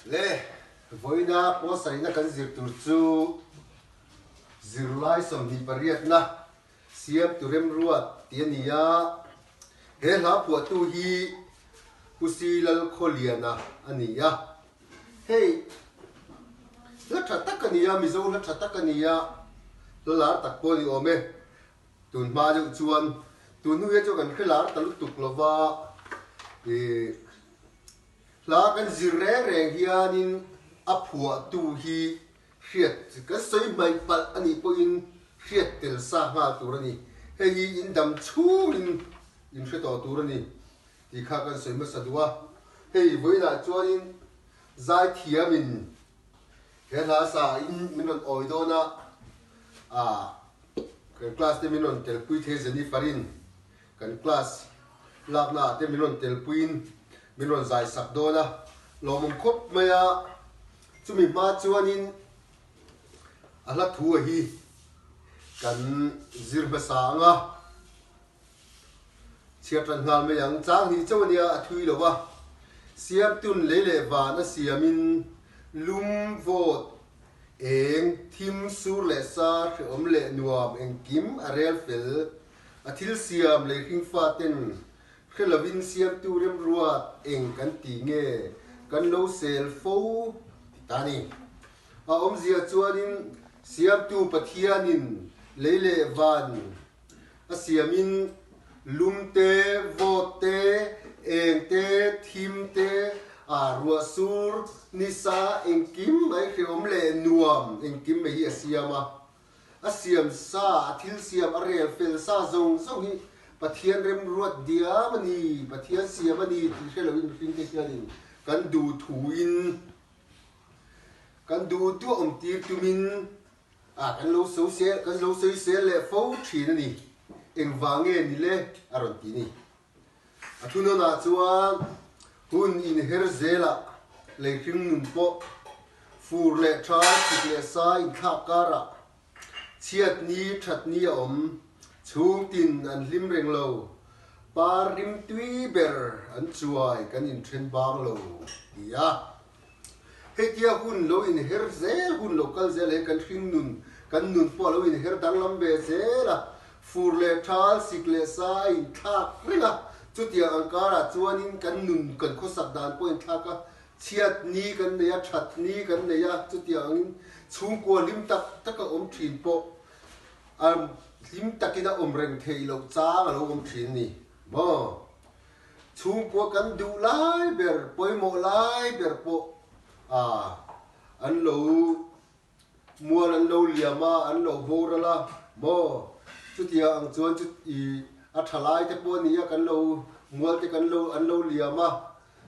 Le, vawiina pawl sarihna kan zir tur chu zirlai 28na siam tu remruat tih a ni a. He hla phuahtu hi Pu Si Lalkhawliana a ni a. Hei, hla tha tak a ni a, Mizo hla tha tak a ni a, hla lar tak pawh a ni awm e. Tun hma deuh chuan tun hnu hian chuan kan hre lar ta lutuk lo va, ih hla kan zir reng reng hianin a phuahtu hi hriat kan sawi hmaih palh a nih pawhin hriat tel sa nghal tur a ni. Hei hi in dam chhungin in hre tawh tur a ni tih kha kan sawi hmasa duh a. Hei vawiinah chuanin zaithiamin He hla sa in min rawn awi dawn a, ah kan class te min rawn telpui thei Jennifer in kan class lakna ah te min rawn telpui in min rawn zai sak dawn a, lawmawm khawp mai a, chumi hma chuan in a hla thu a hi kan zir hmasa ang a. Chhiar tan nghal mai ang. Chang hnih chauh a nia, a thui lo a. Siamtun lei leh van a siamin lum, vawt, eng, thim, sur leh sa, hrehawm leh nuam engkim a rel fel. A thil siam lei hringfa ten hre lovin siamtu remruat eng kan ti nge kan lo sel fo ti ta ni. A awmzia chuanin siamtu Pathianin lei leh van A siamin lum te, vawt te, eng te, thim te, ah ruah sur, nisa, engkim mai hrehawm leh nuam engkim mai hi a siam a. A siam sa, a thil siam, a rel fel sa zawng zawng hi Pathian remruat diam a ni, Pathian siam a ni tih hre loin mihringte hianin kan duh thuin, kan duh duah awm tir tumin A, kan lo so sel, kan lo sawi sel leh fo thin a ni. Engvang nge ni le? a rawn ti ni. A thunawnah chuan hun inher zelah leihring nun pawh fur leh tha, sik leh sa inthlak karah chhiat ni that ni a awm. Chhung tin an hlim reng lo. Par rimtui ber an chuai kan inthen bang lo, ti a. Hetia hun lo inher zel, hun lo kal zel he kan hring nun, kan nun pawh a lo inher danglam ve zel a, fur leh thal, sik leh sa a inthlak reng a, chutiang ang karah chuanin kan nun, kan khawsak dan pawh a inthlak a, chhiat ni kan nei a, that ni kan nei a, chutiang angin chhungkua hlim tak taka awm thin pawh a hlim takin a awm reng theih loh chang a lo awm thin a ni maw? Chhungkua kan duh lai ber, pawimawh lai ber pawh an lo mual an lo liam a, an lo boral a maw? Chutiang ang chuan chu i a tha lai te pawh a ni a, kan lo mual te kan lo an lo liam a,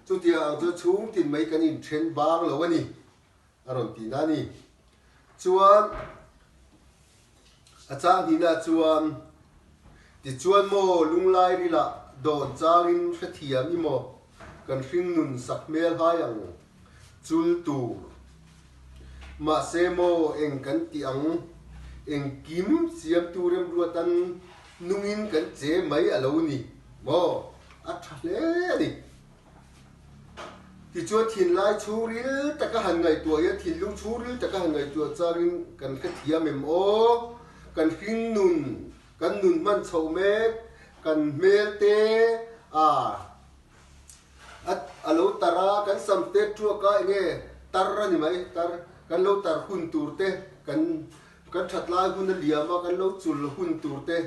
chutiang ang chuan chhungtin mai kan inthen bang lo a ni a rawn tihna a ni. Chuan a chang hnihna chuan tichuan maw lunglai rilah dawn changin hrethiam i maw kan hringnun sak hmel hai ang chul tur. Mahse maw eng kan tih ang engkim siamtu remruatan nungin kan che mai a lo ni maw a tha hle a ni. Tichuan thinlai chhungril taka han ngaihtuah hian thinlung chhungril taka han ngaihtuah changin kan hrethiam em aw? Kan hringnun, kan nun hman chhoh mek, kan hmel te a a lo tar a, kan sam te tuak a enge tar a ni mai, tar, kan lo tar hun tur te, kan kan that lai hun a liam a, kan lo chul hun tur te,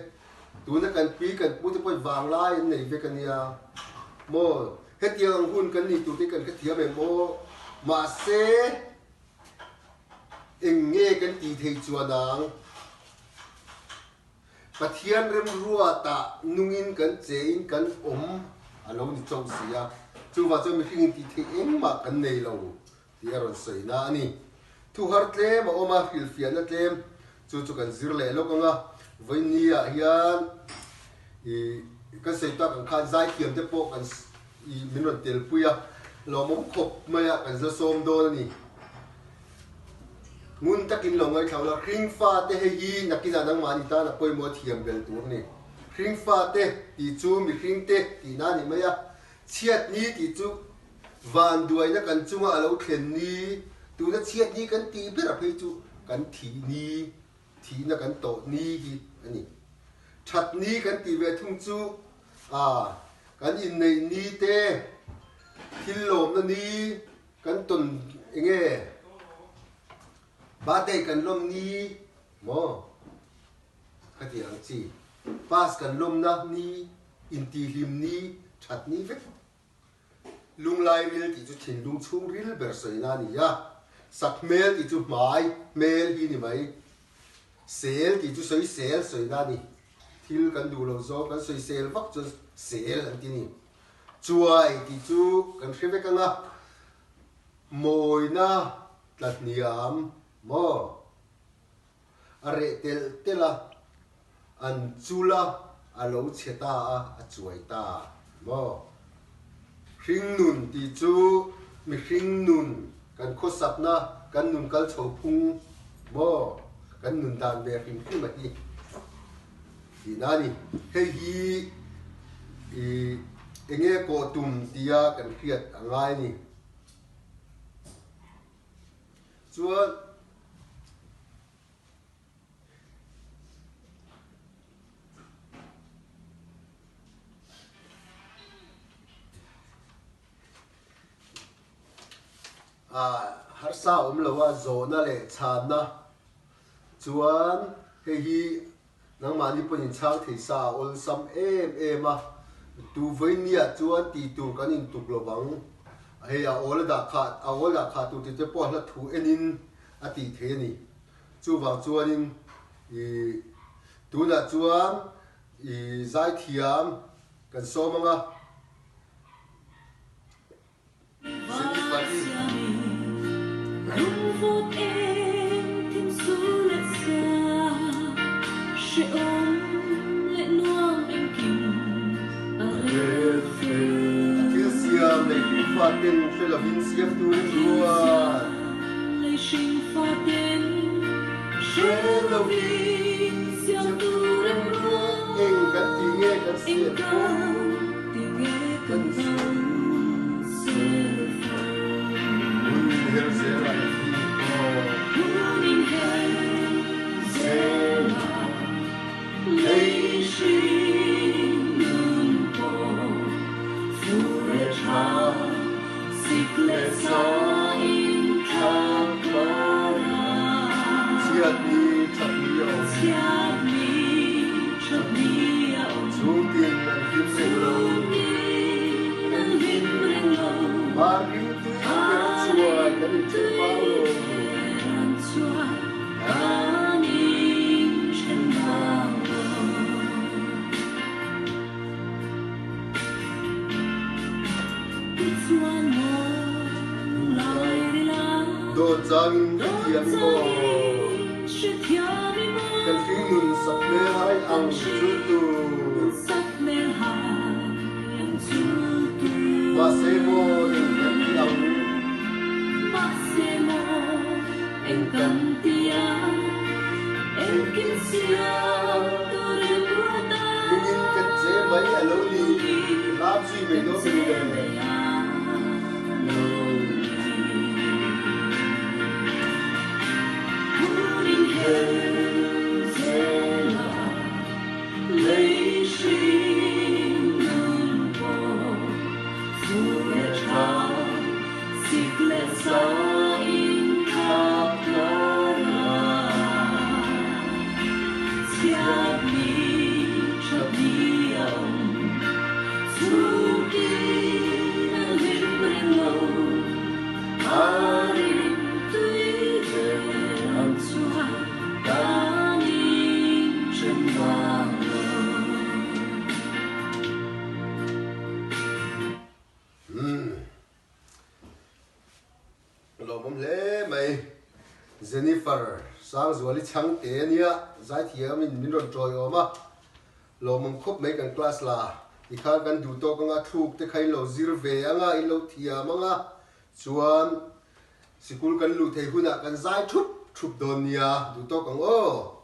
Tuna kan pi kan pu te pawhin vanglai an nei vek a nia maw? Hetiang ang hun kan nih tur te hi kan hrethiam em aw? Mahse, eng nge kan tih theih chuan ang? Pathian remruatah nungin kan chein kan awm a lo ni chauh si a, chuvah chuan mihringin tih theih engmah kan nei lo. Tih a rawn sawi na a ni. Thuhar tlem a awm a, hrilhfiahna tlem chu chu kan zir leh lawk ang a. Vawiin ah hian ih kan sawi tak ang khan zaithiam te pawh kan ih min rawn telpui a, lawmawm khawp mai a kan zasawm dawn a ni. Ngun takin lo ngaithla ula, Hringfa te hei hi nakinah nangmahni tan a pawimawh a thiam bel tur a ni. Hringfa te tih chu mihring te tihna a ni mai a, chhiatni tih chu. Vanduaina kan chunga a lo thlen ni, tuna chhiat ni kan tih ber a phei chu kan thih ni, thihna kan tawh ni hi a ni. That ni kan tih ve thung chu a kan inneih ni te, thil lawmna ni kan tawn enge birthday kan lawm ni maw khati ang chi, pass kan lawmna ni, intihhlim ni, that ni vek. Lunglai ril tih chu thinlung chhung ril ber sawina a ni a, sak hmel tih chu hmai hmel hi ni mai. Sel tih chu sawisel sawina a ni. Thil kan duh lo zawng kan sawisel vak chuan sel an ti ni. Chuai tih chu kan hre vek ang a, mawina tla hniam maw? A reh telh telh a, an chul a, a lo chhe ta a, a chuai ta maw? Hringnun tih chu mihring nun, kan khawsakna, kan nun kal chho phung maw? Kan nun dan ve hrim hrim a hi tihna a ni. Hei hi i enge kawh tum tia kan hriat a ngai a ni. Chuan harsa awm lo a zawhna leh chhanna chuan hei hi Nangmahni pawhin inchhang thei sa a awlsam em em a, tu vawinia chuan tih tur kan intuk lo vang. Hei a awl a dah khah, a awl dah khah tur tih te pawh a hla thu enin a tih thei a ni. Chuvang chuanin i tunah chuan i zaithiam kan sawm ang a. Thil siam lei hringfa ten hre lovin siam turin ruat. Eng kan ti nge kan siam fo. Chhungtin an hlim reng lo. Mahni tui ber chuan kan inthen bang lo. Dawt changin hrethiam i maw? Kan hringnun sak hmel hai ang chu tur. Mahse maw eng kan ti ang? Eng kan ti ang? Lungin kan che mai a lo ni. Lam zui mai dawn mi le. Lawmawm hle mai. Jennifer Sangzuali Chhangte a nia, zaithiamin min rawn tawiawm a. Lawmawm khawp mai kan class la tikhan kan duh tawk anga thluk te kha in lo zir ve anga in lo thiam anga chuan sikul kan luh thei hunah kan zai thup thup dawn nia duh tawk ang aw.